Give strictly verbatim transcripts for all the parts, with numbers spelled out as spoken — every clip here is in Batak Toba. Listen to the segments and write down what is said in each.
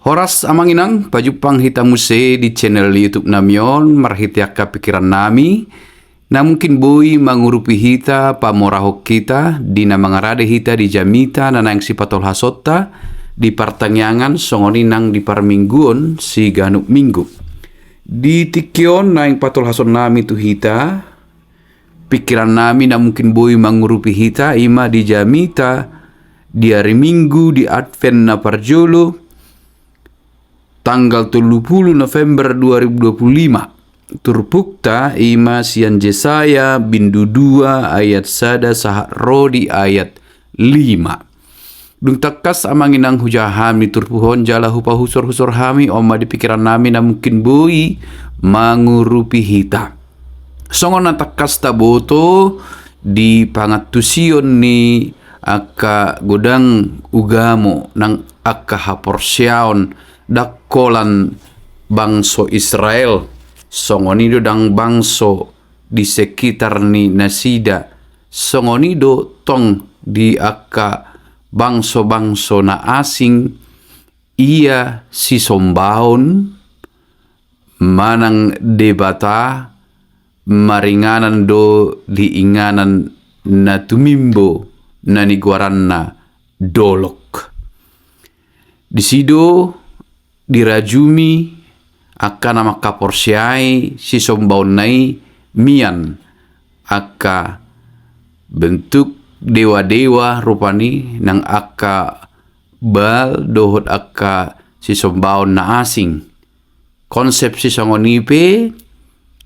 Horas amang inang, pajumpang hita muse di channel YouTube nami on, marhite angka pikiran nami na mungkin boi mangurupi hita, pamorahon hita di na mangarade hita di jamita na naeng sipatolhasonta di partangiangan, songon i nang di parmingguon siganup minggu. Di tingki on naeng patolhason nami tu hita, pikiran nami na mungkin boi mangurupi hita, ima di jamita di ari Minggu di Advent na parjolo, tanggal tolu pulu November dua ribu dua pulu lima. Turpukta ima sian Jesaya bindu dua ayat sada sahat ro di ayat lima. Dung tangkas amang inang hujaha hami turpuk on jala hupahusor-husor hami on ma di pikiran nami na mungkin boi mangurupi hita. Songon na tangkas taboto di pangantusion ni angka godang ugamo nang angka haporseaon, ndang holan bangso Israel, songon i do ndang bangso di sekitar ni nasida, songon i do tong di angka bangso-bangso na asing, ia sisombaon manang debata maringanan do di inganan na tumimbo na nigoaranna dolok. Disi do dirajumi angka na mangkaporseai sisombaonna i mian angka bentuk dewa-dewa rupani nang angka Baal dohot angka sisombaon na asing. Konsep sisongon i pe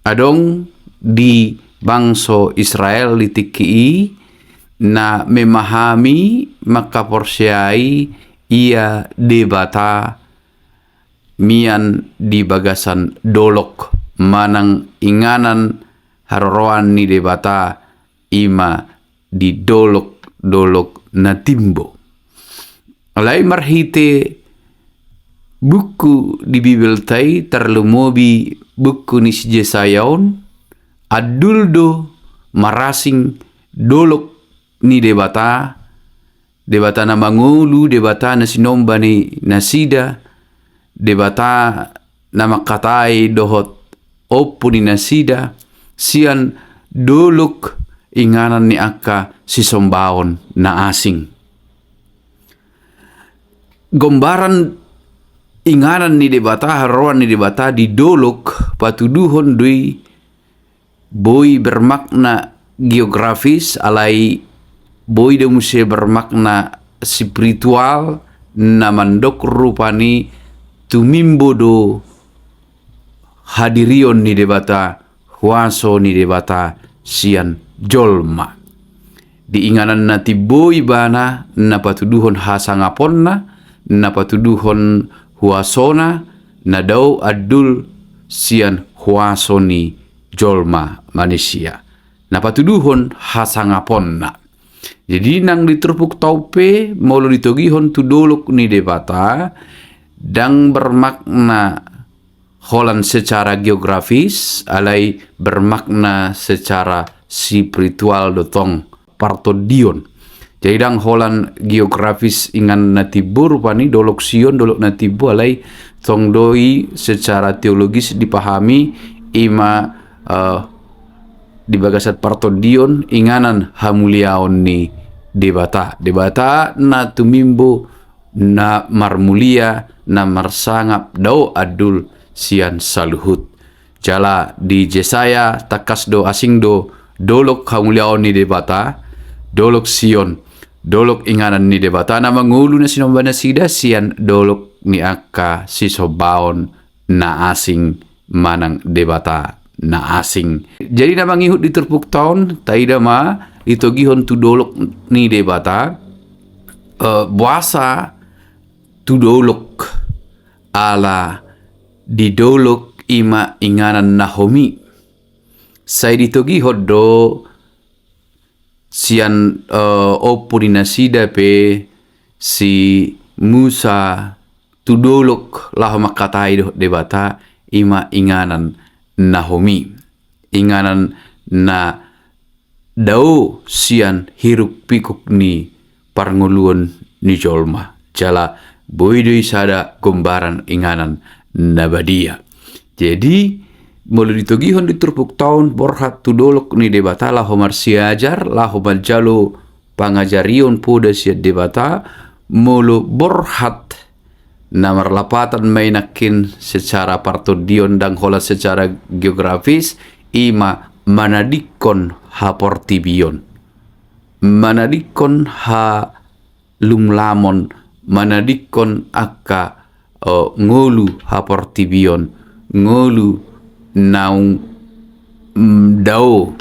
adong di bangso Israel di tingki i na memahami mangkaporseai ia debata mian di bagasan dolok manang inganan haroroan ni debata ima di dolok-dolok na timbo. Alai marhite buku di Bibelta i tarlumobi buku ni si Jesaya on, andul do marasing dolok ni debata, debata na mangolu, debata na sinomba ni nasida, debata na mangkatai dohot ompu ni nasida, sian dolok inganan ni angka sisombaon na asing. Gombaran inganan ni debata, haroroan ni debata di dolok patuduhon do i boi bermakna geografis, alai boi do muse bermakna spiritual, na mandok rupani tumimbo do hadirion ni debata, huaso ni debata sian jolma. Di inganan na timbo ibana na patuduhon hasangaponna, na patuduhon huasona, na dao andul sian huaso ni jolma manisia. Na patuduhon hasangaponna. Jadi nang di turpukta on pe molo ditogihon tu dolok ni debata, ndang bermakna holan secara geografis, alai bermakna secara spiritual do tong partondion. Jadi ndang holan geografis inganan na timbo rupani dolok Sion, dolok na timbo, alai tong do i secara teologis dipahami ima, eh, di bagasan partondion inganan hamuliaon ni debata. Debata na tumimbo, na marmulia, na marsangap, dao andul sian saluhut. Jala di Jesaya tangkas do asing do dolok hamuliaon ni debata, dolok Sion, dolok inganan ni debata na mangolu na sinomba nasida sian dolok ni angka sisombaon na asing manang debata na asing. Jadi na mangihut di turpukta on, taida ma ditogihon tu dolok ni debata, eh, boasa tu dolok, ala di dolok ima inganan na homi. Sai ditogihon do sian, eh, ompu ni nasida pe si Musa tu dolok laho mangkatai dohot debata ima inganan na homi. Inganan na dao sian hiruk pikuk ni parngoluon ni jolma. Jala Boi do i sada gombaran inganan na badia. Jadi, molo ditogihon di turpukta on, borhat tu dolok ni Debata laho marsiajar, laho manjalo pangajarion poda sian Debata, molo borhat na marlapatan ma i nangkin secara partondion, ndang holan secara geografis, i ma manadingkon haportibion. Manadingkon halumlamon, manadingkon angka, o, ngolu haportibion, ngolu naung, mm, dao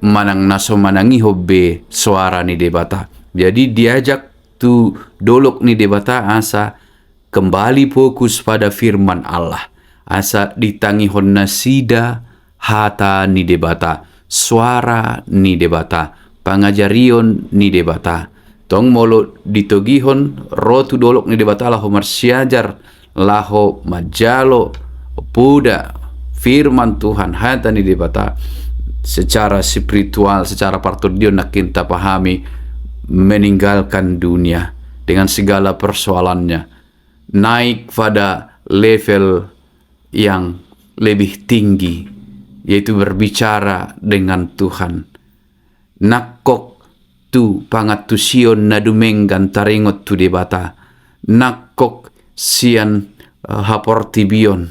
manang na so manangihon be soara ni Debata. Jadi diajak tu dolok ni Debata asa kembali fokus pada firman Allah. Asa ditangihon nasida hata ni Debata, soara ni Debata, pangajarion ni Debata. Tong molo ditogihon ro tu dolok ni Debata laho marsiajar, laho manjalo poda firman Tuhan, hata ni Debata, secara spiritual, secara partondion nangkin tapahami meninggalkan dunia dengan segala persoalannya, naik pada level yang lebih tinggi, yaitu berbicara dengan Tuhan. Nangkok tu pangantusion na dumenggan taringot tu Debata, nangkok sian, eh, haportibion,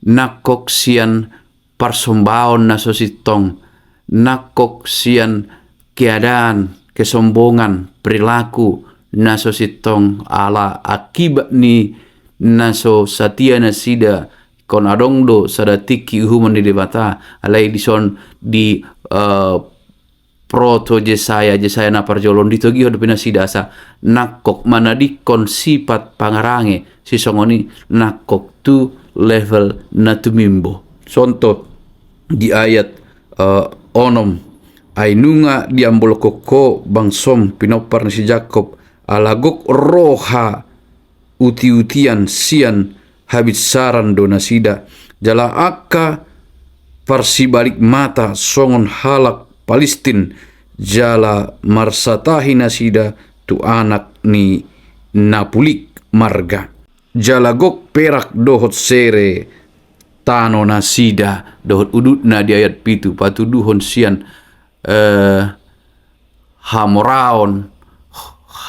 nangkok sian parsombaon na so sintong, nangkok sian keadaan, kesombongan, perilaku na so sintong ala akibat ni na so satia nasida, ingkon adong do sada tingki uhuman ni Debata, alai dison di, eh, Proto Jesaya, Jesaya na parjolo on, ditogihon dope nasida asa nangkok manadingkon sipat pangarange, sisongon i nangkok tu level na tumimbo. Sonto di ayat, eh, onom, ai nunga diambolhon ho bangsom pinompar ni si Jakkob, ala gok roha utiutian sian habinsaran do nasida, jala angka parsibalik mata songon halak Palistin, jala marsatahi nasida tu anak ni na pulik marga. Jala gok perak dohot sere tano nasida dohot udutna di ayat pitu, patuduhon sian, eh, hamoraon,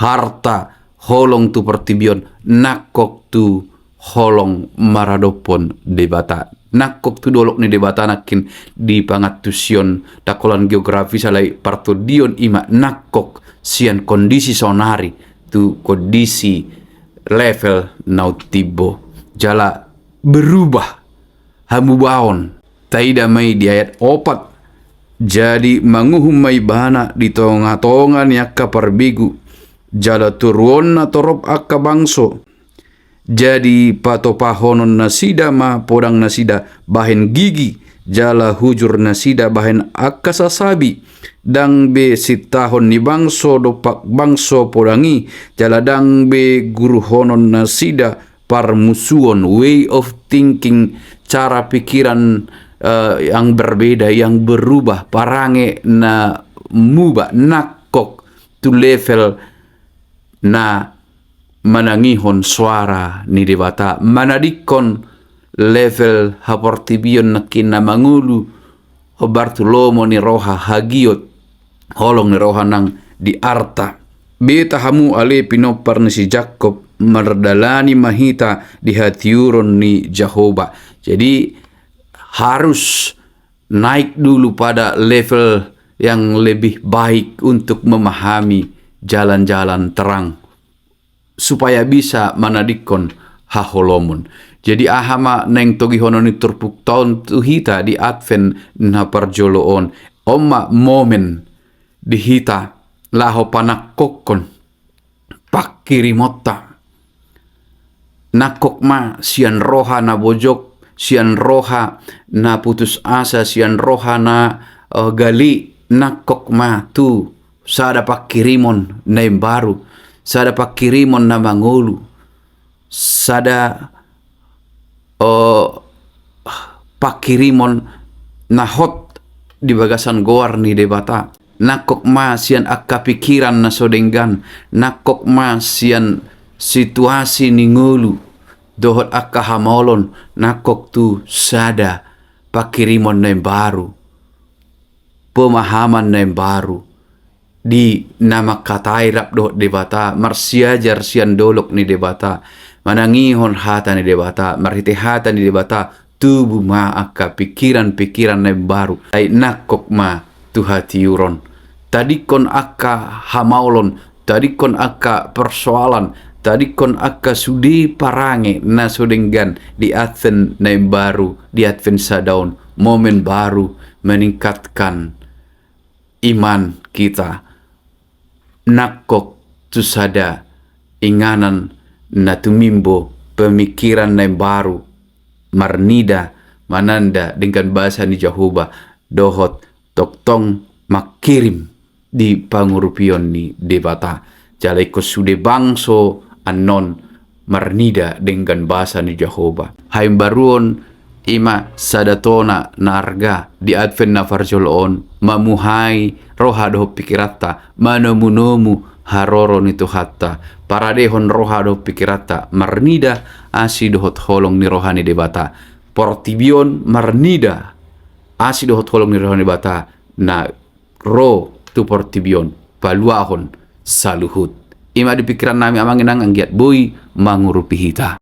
harta, holong tu portibi on, nangkok tu holong maradophon Debata. Nangkok tu dolok ni Debata nangkin di pangantusion, ndang holan geografis alai partondion, i ma nangkok sian kondisi saonari tu kondisi level na umtimbo. Jala berubah hamubaon. Taida ma i di ayat opat. Jadi manguhum ma ibana di tongatonga ni angka parbegu, jala toruonna torop angka bangso. Jadi patopahonon nasida ma podang nasida bahen gigi, jala hujur nasida bahen angka sasabi. Ndang be sintahon ni bangso dompak bangso podang i, jala ndang be guruhonon nasida parmusuon, way of thinking, cara pikiran, eh, yang berbeda, yang berubah, parange na muba, nangkok tu level na manangihon soara ni Debata, manadingkon level haportibion nangkin na mangolu hombar tu lomo ni roha, hagiot, holong ni roha nang di arta. Beta hamu ale pinompar ni si Jakkob, mardalani ma hita di hatiuron ni Jahowa. Jadi harus naik dulu pada level yang lebih baik untuk memahami jalan-jalan terang, supaya bisa manadingkon haholomon. Jadi aha ma naeng togihonon ni turpukta on tu hita di Advent na parjolo on? On ma momen di hita laho panangkokhon pangkirimonta. Nangkok ma sian roha na bojok, sian roha na putus asa, sian roha na, eh, gali, nangkok ma tu sada pangkirimon na imbaru, sada pangkirimon na mangolu, sada, eh, pangkirimon na hot di bagasan goar ni Debata. Nangkok ma sian angka pikiran na so denggan, nangkok ma sian situasi ni ngolu dohot angka hamaolon nangkok tu sada pangkirimon na imbaru, pemahaman na imbaru di na mangkatai rap dohot Debata, marsiajar sian dolok ni Debata, manangihon hata ni Debata, marhite hata ni Debata tubu ma angka pingkiran-pingkiran na imbaru, ai nangkok ma tu hatiuron. Tadingkon angka hamaolon, tadingkon angka persoalan, tadingkon angka sude parange na so denggan di Advent na imbaru, di Advent sada on, momen baru meningkatkan iman kita, nangkok tu sada inganan na tumimbo, pemikiran na imbaru, marnida mananda denggan basa ni Jahowa, dohot tongtong mangkirim di pangurupion ni Debata. Jala ingkon sude bangso annon marnida denggan basa ni Jahowa. Haimbaruon i ma sada tona na arga di Advent na parjolo on, mamuhai roha dohot pingkiranta manomunomu haroro ni Tuhanta, paradehon roha dohot pingkiranta marnida asi dohot holong ni roha ni Debata. Portibi on marnida asi dohot holong ni roha ni Debata na ro tu portibi on paluahon saluhut. I ma di pingkiran nami, Amang Inang, anggiat boi mangurupi hita.